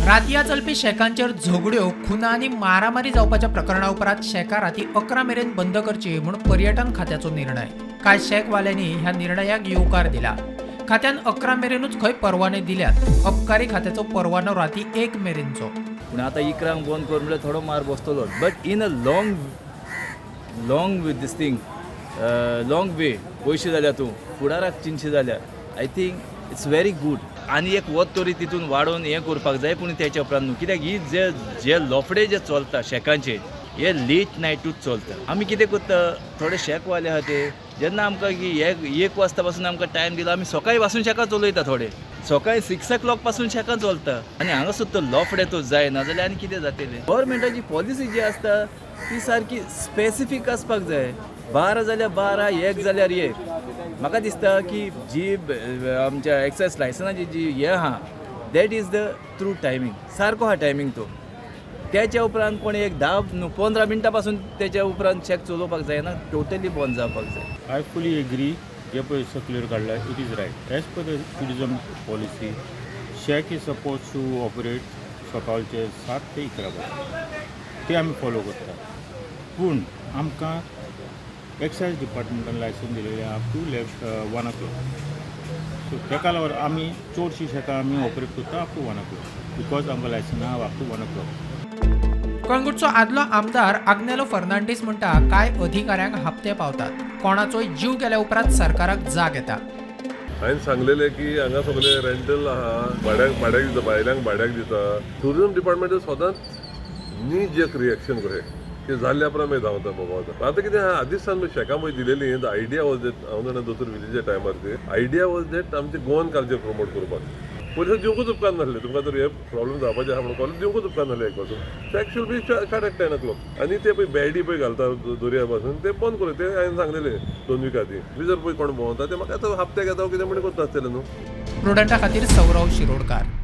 रातया चलपी शॅकांचेर झगड्यो, खुना आनी मारामारी जावपाच्या प्रकरणा उपरांत शॅकां राती 11 मेरेन बंद करची म्हूण पर्यटन खात्याचो निर्णय. कांय शॅकवाल्यांनी ह्या निर्णयाक येवकार दिला. खात्यान 11 मेरेनूच खंय परवाने दिल्यात. अबकारी खात्याचो परवानो राती 1 मेरेनचो. पूण आतां 11क बंद कर म्हणल्यार थोडो मार बसतलो, but in a long long with this thing, long way पयशे जाल्यार तूं फुडाराक चिंतशें जाल्यार I think it's very good. आनी एक वत तरी तितून वाडोवन हें करपाक जाय. पूण तेच्या उपरांत न्हू, कित्याक ही जे जे लोफडे जे चलता शॅकांचे, हे लेट नायटूच चलता. आमी कितें करता, थोडे शॅकवाले आहा ते जेन्ना आमकां की एक एक वाजता पासून आमकां टायम दिला, आमी सकाळी पासून शॅकां चलयता. थोडे सकाळी 6 o'clock पासून शॅकां चलता आनी हांगासर तो लोफडे तो जायना जाल्यार आनी कितें जातलें? गव्हर्मेंटाची पॉलिसी जी आसता ती सारकी स्पेसिफीक आसपाक जाय. 12 जाल्यार 12, 1 जाल्यार 1. म्हाका दिसता की जी आमच्या एक्सायज लायसनाची जी हें आहा, that is the true timing. सारको आहा टायमींग तो. त्याच्या उपरांत कोण एक 10 न्हू 15 मिनटां पासून त्याच्या उपरांत शॅक चलोवपाक जायना, टोटली बंद जावपाक जाय. I fully agree. जे पळय सर्क्युलर काडला, it is right. As per the tourism policy, shack is suppose to operate सकाळचे 7 ते 11 पर्यंत. ते आमी फॉलो करता. पूण आमकां excise डिपार्टमेंटान licence दिलेलें up to 1 o'clock. So तेका लागून आमी चडशीं शॅकां आमी ऑपरेट करता up to 1 o'clock, because आमकां लायसन आहा अप टू 1 ओ क्लॉक. कळंगूटचो आदलो आमदार आग्नेलो फर्नांडीस म्हणटा, कांय अधिकाऱ्यांक हप्ते पावतात. कोणाचोय जीव गेल्या उपरांत सरकाराक जाग येता. हांवें सांगलेलें की हांगा सगळे रेंटल आहा, भाड्याक भाड्याक दिता, भायल्यांक भाड्याक दिता. टुरिझम डिपार्टमेंट सदांच नी जर्क रिएक्शन कशें की जाल्ल्या उपरांत मागीर धांवता बाबा. आतां कितें आहा, आदींच सावन शॅकां पळय दिलेली, the idea was that, हांव जाणा दोतोर विलीच्या टायमार ती आयडिया वॉज that आमचे गोवन कल्चर प्रमोट करपाक. पयलीं दिवंकूच उपकारनासलें तुमकां. तर हे प्रॉब्लेम जावपाचे आहा म्हणून कॉलेज दिवंकूच उपकारनासलें एक पासून. Shack should be start at 10 o'clock. आनी ते पळय बेडी पळय घालता दर्या पासून, ते बंद करूं. ते हांवें सांगलेले 2 वीक आदीं. जर पळय कोण भोंवता ते म्हाका आतां हप्त्याक येता, कितें म्हणून करता आसतलें न्हू. प्रुडंटा खातीर सौरव शिरोडकार.